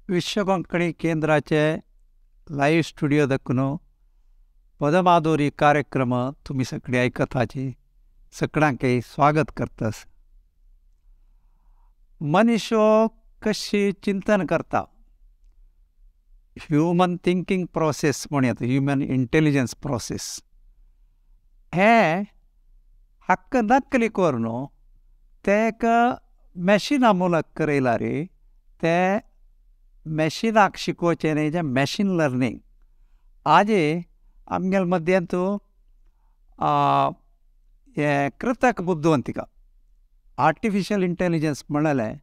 विश्व कोंकणी केंद्राचे live studio दखून पदमाधुरी कार्यक्रम तुमी सगळी आयकताची सगळ्यांकय स्वागत करतस। मनीसो कशी चिंतन करता, ह्युमन थिंकींग प्रोसेस म्हणूया, ह्युमन इंटेलिजन्स प्रोसेस हें हक्क नकली करून ते एक मॅशिना मुलक करयला रे, ते मॅशिनाक शिकोवचें न्ही, जें मॅशीन लर्नींग। आजे आमगेले मद्यांत हें कृतक बुद्धिवंतिका आर्टिफिशियल इंटेलिजन्स म्हणलें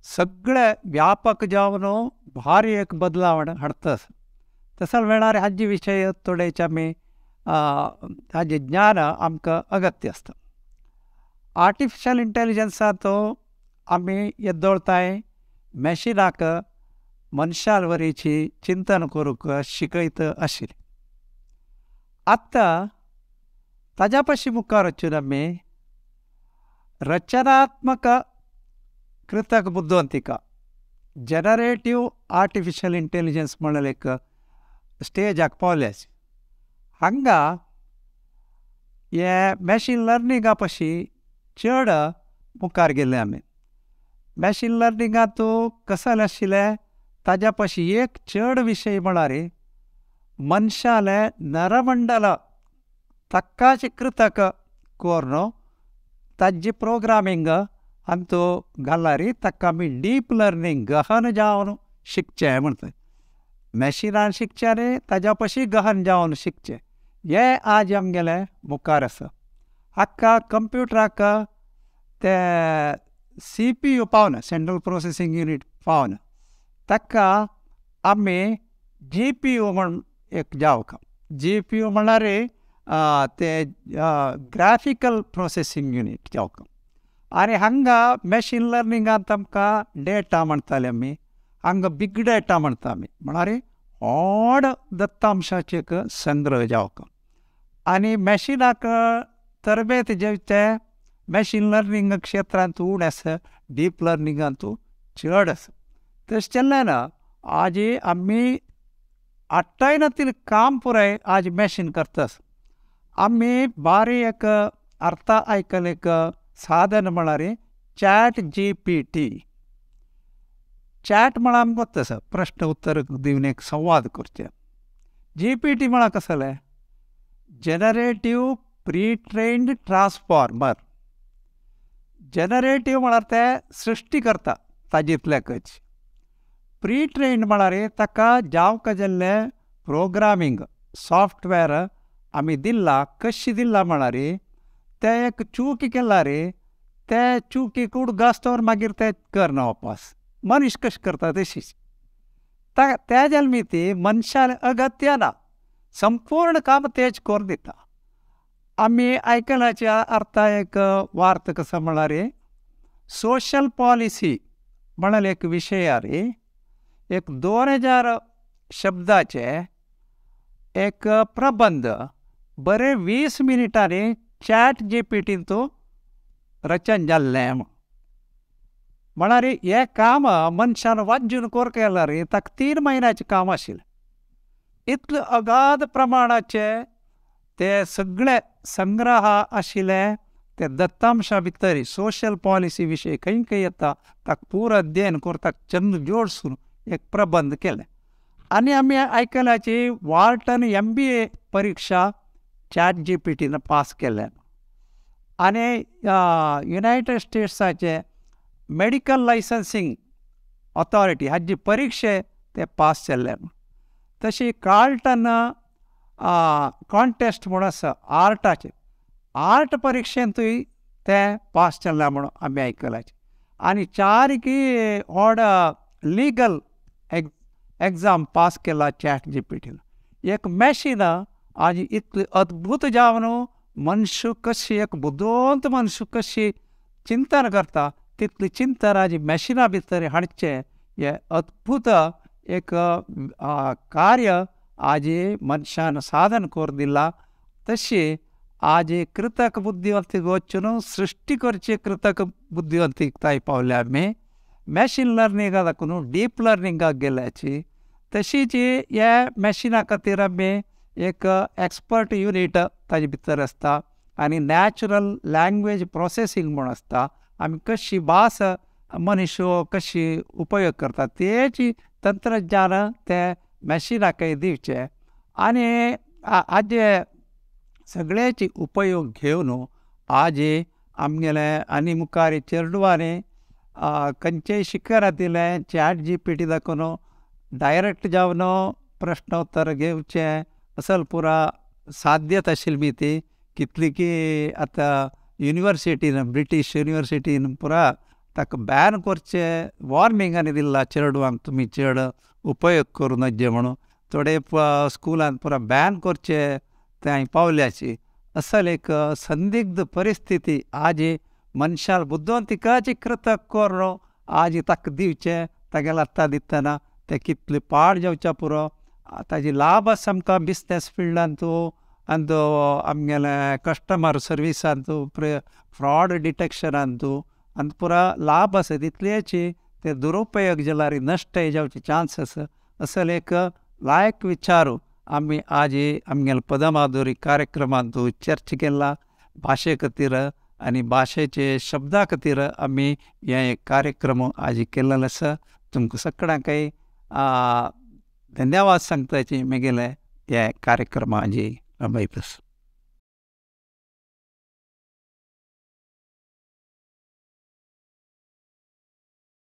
सगळे व्यापक जावन भारी एक बदलावण हाडटा। तसो वेळार हाजे विशय थोडेच आमी हाजें ज्ञान आमकां अगत्य आसता। आर्टिफिशियल इंटेलिजन्सांत आमी येदोळताय मॅशिनाक मनशा वरीची चिंतन करूंक शिकयत आशिल्ली। आतां ताज्या पशी मुखार वचून आमी रचनात्मक कृतक बुद्धिवंतिका जनरेटीव आर्टिफिशियल इंटेलिजन्स म्हणलें एक स्टेजाक पावल्या। हांगा हे मॅशीन लर्निंगा पशी चड मुखार गेले आमी। मॅशीन लर्निंगांत कसलें आशिल्लें ताज्या पशी एक चड विशय म्हळ्यार मनशालें नरमंडल ताकाच कृतक करून ताजी प्रोग्रामींग हातूंत घाल्यार ताका आमी डीप लर्निंग गहन जावन शिकचें म्हणटा। मॅशिनान शिकचें न्ही, ताज्या पशी गहन जावन शिकचें, हें आज आमगेलें मुखार आसा। हाका कंप्युटराक ते सी पी यू पावना, सेंट्रल प्रोसेसींग युनीट पावना, ताका आमी जी पी यू म्हण एक जावंक। जी पी यू म्हळ्यार ते ग्राफिकल प्रोसेसींग युनीट जावंक। आनी हांगा मॅशीन लर्निंगांत आमकां डेटा म्हणटाले आमी, हांगा बीग डेटा म्हणटा आमी, म्हळ्यार व्हड दत्तांशाचें एक संग्रह जावंक। आनी मॅशिनाक तरबेत जे ते मॅशीन लर्निंग क्षेत्रांत उणें आसा, डीप लर्निंगांत चड आसा। तशें जाल्ल्यान आज आमी आठायनातील काम पुराय आज मॅशीन करता। आमी बारी एक अर्थ आयकलें एक साधन म्हळ्यार chat G P T. Chat म्हळ्यार आमकां गोत्त आसा, प्रश्न उत्तर दिवन एक संवाद करचें। जी पी टी म्हळ्यार कसलें, जनरेटीव प्री ट्रेन्ड ट्रान्सफॉर्मर। जनरेटीव म्हळ्यार ते सृश्टी करता ताजेंतल्याकच, प्री ट्रेन्ड म्हळ्यार ताका जावंक जाल्लें प्रोग्रामींग सॉफ्टवॅर आमी दिल्ला, कशी दिल्ला म्हळ्यार ते एक चूक केला रे, ते चुकीक उडगासतोर मागीर ते करना वापस, मनीस कशें करता तशीच। त्या जाल्मी ती मनशान अगत्य ना, संपूर्ण काम तेच करून दिता। आमी आयकलाच्या अर्थ एक वार्ता कसो म्हळ्यार सोशल पॉलिसी म्हळ्यार एक विशयार एक 2000 शब्दाचे एक प्रबंध बरे 20 मिनटांनी चॅट जी पी टीन तो रचन जाल्लें। म्हळ्यार हें काम मनशान वाजून करूंक केल्यार ताका 3 म्हयन्याचें काम आशिल्लें। इतलें अगाध प्रमाणाचे ते सगळे संग्रह आशिल्ले ते दत्तांशा भितर सोशल पॉलिसी विशय खंय खंय येता ताका पुरो अध्ययन करून ताका चंद जोडसून एक प्रबंध केलें। आनी आमी आयकल्याची वॉर्टन MBA परिक्षा chat G P tin pass केल्या। आनी युनायटेड स्टेट्साचे मेडिकल लायसन्सिंग ऑथॉरिटी हाजी परिक्षे ते पास जाल्ले। तशी कार्लटन कॉन्टेस्ट म्हूण आसा आर्टाचे, आर्ट परिक्षेंतूय ते पास जाल्ले म्हणून आमी आयकलाचे। आनी 4 की व्हड लिगल एग्जाम पास केला चॅट जी पी टीन। एक मॅशीन आज इतली अद्भुत जावन मनशू कशी एक बुदवंत मनशू कशी चिंतन करता तितली चिंतन आज मॅशिना भितर हाडचें हें अद्भुत एक कार्य आज मनशान साधन करून दिलां। तशी आज कृतक बुद्धिवंतीक वचून सृश्टी करची कृतक बुद्धिवंतीकताय पावल्या आमी। मॅशीन लर्निंगा दाखोवन डीप लर्निंगाक गेल्याची तशीच हे मॅशिना खातीर आमी एक एक्सपर्ट युनीट ताजे भितर आसता आनी नॅचरल लँग्वेज प्रोसेसींग म्हूण आसता. आमी कशी भास मनीस कशी उपयोग करता तेची तंत्रज्ञान ते मॅशिनाकय दिवचें आनी हाजे सगळ्याचे उपयोग घेवन आज आमगेले आनी मुखार चेडवांनी खंयचेय शिकना दिलें चॅट जी पी टी दाखोवन डायरेक्ट जावन प्रश्नोत्तर घेवचें असल पुरा साध्यत आशिल्ली बी ती कितली की आतां युनिवर्सिटीन ब्रिटीश युनिवर्सिटीन पुरा ताका बॅन करचें वॉर्निंग आनी दिलां चेडवांक तुमी चड उपयोग करूं नजे म्हणून थोडे स्कुलान पुरा बॅन करचें थंय पावल्याची. असल एक संदिग्ध परिस्थिती आज मनशाल बुद्दवंतिकाची कृतक करून आज ताका दिवचें तागेल्या आतां दितना तें कितलें पाड जावच्या पुरो. ताजी लाभ आसा आमकां बिजनेस फिल्डांतू आनी आमगेले कस्टमर सर्विसांतू फ्रॉड डिटेक्शनांतू आनी पुरा लाभ आसा तितलेची ते दुरुपयोग जाल्यार नश्ट जावचे चान्स आसा. असल एक लायक विचारू आमी आज आमगेले पदमाधुरी कार्यक्रमांतू चर्चा केला भाशे खातीर आनी भाशेचे शब्दा खातीर आमी हे एक कार्यक्रम आज केल्लो आसा. तुमकां सगळ्यांकय धन्यवाद सांगताची म्हगेले हे कार्यक्रमाची.